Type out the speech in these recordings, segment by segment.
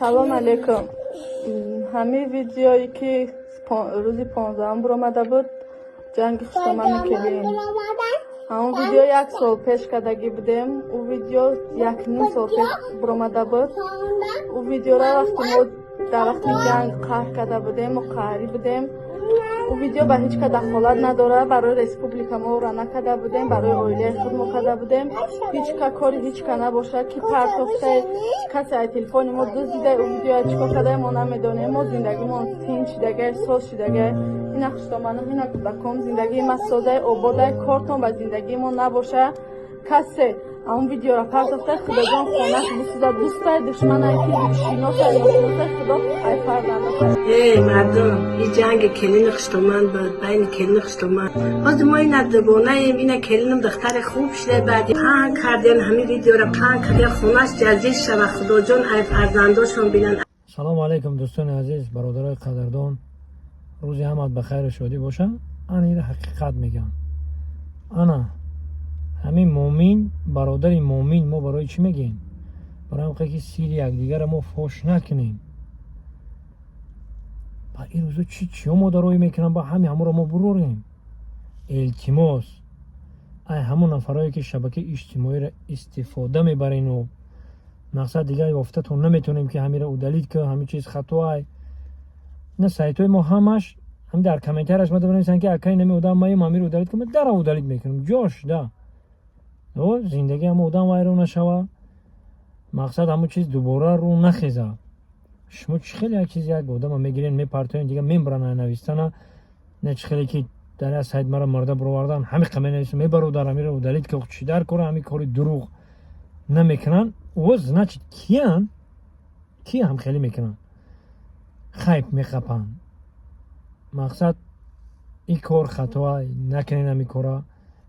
Салом алейкум. Ҳамин видеое, ки рӯзи 15-ум буромада буд, ҷанги хуштомани келин, ҳамон видео як сол пеш кардагӣ будем. Ӯ видео 1,5 сол пеш буромада буд. Ӯ видеоро вақте мо дар вақти ҷанг қаҳр карда будем, мо қаҳрӣ будем. Ӯ видео ба ҳеҷ ка дахолат надорад. Барои республика мо ӯро накарда будем, барои оилаи худ мо карда будем. Ҳеҷ ка кори ҳеҷ ка набошад, ки партофтае, касе ай телефони мо дуздида, ӯ видеоя чӣ кор кардае, мо намедонем. Мо зиндагимон тинч шидагай, соз шидагай. Ина хуштоманам, ина кӯдаком, зиндагии ма созай, ободай. Кортон ба зиндагии мо набоша. Касе ҳамон видеоро партофта, худоҷон, хонаш бисӯзад. Дӯстай, душманай, ки шиносай, ношиносай, худо ай фарзанда. Эй мардум, ин ҷанги келини хуштоман буд, байни келини хуштоман. Ҳозир мо ина дубонаем, ина келинам духтари хуб шуда, баъди паҳн кардем, ҳамин видеоро паҳн кардем, хонаш ҷазиз шава, худоҷон, ай фарзандошон бинанд. Салому алайкум, дӯстони азиз, бародарои қадрдон, рӯзи ҳамат ба хайру шодӣ боша. Ана, ира ҳақиқат мегӯям. Ана ҳамин муъмин бародари муъмин мо барои чӣ мегӯем? Барои он ки сири якдигарро мо фош накунем. Ба ин рӯзо чӣ чиё модароӣ мекунанд, ба ҳами ҳамонро мо бурорем. Илтимос, ай ҳамон нафарое, ки шабакаи иҷтимоиро истифода мебарену мақсад дигар ёфтатон наметонем, ки ҳамиро удалить кун, ҳамин чиз хатоай. На сайтҳои мо ҳамаш ҳам дар комментарияш ма менависанд, ки акай, нами одам маем, ҳамиро удалить кун. Дара удалить мекунам ҷош да. Зиндагӣ ҳама одам вайрон нашава, мақсад ҳамон чиз дубора рӯ нахеза. Шумо чӣ хеле як чиз, як одама мегирен, мепартоен, дига мебаран навистана. Не, чӣ хеле ки дар як сайт мара марда бировардан, ҳами қа менависам, мебародар, ҳамиро удалить ки чӣ дар кора, ҳами кори дурӯғ намекунанд. О, значит, киян, ки ҳам хеле мекунанд, хайп меқапанд. Мақсад, ин кор хатоа, накунед ҳами кора.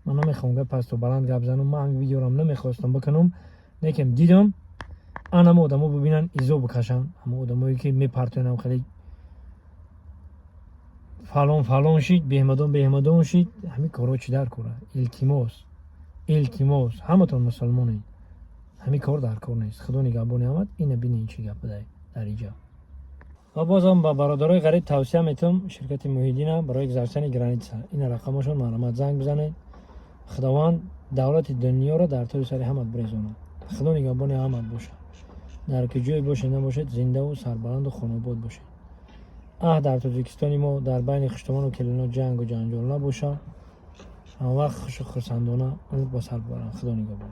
Ман намехоҳам гап пасту баланд гап занам. Ман ҳами видеорам намехостам бикунам, лекин дидам, анамо одамо бибинанд, изо бикашанд. Ҳама одамое, ки мепартоянам, хеле фалон фалон шид, беҳмадон беҳмадон шид, ҳамин корҳо чӣ дар кора? Илтимос, илтимос, ҳаматон мусулмонед, ҳамин кор дар кор нест. Худо нигаҳбони ҳамат. Ина бинен, чӣ гап будай дар иҷа. Ва бозам ба бародарои ғариб тавсия метавам ширкати Муҳиддина барои гузаштани граница. Ина рақамашон, марҳамат, занг бизанед. Худованд давлати дунёро дар тои сари ҳамат бирезонад. Худо нигаҳбони ҳамат бошад. Дар ки ҷое бошед, набошед, зиндаву сарбаланду хонобод бошед. Аҳ, дар Тоҷикистони мо дар байни хуштомону келино ҷангу ҷанҷол набошад, ҳамавақт хушу хурсандона умр ба сар бибаранд. Худо нигаҳбон.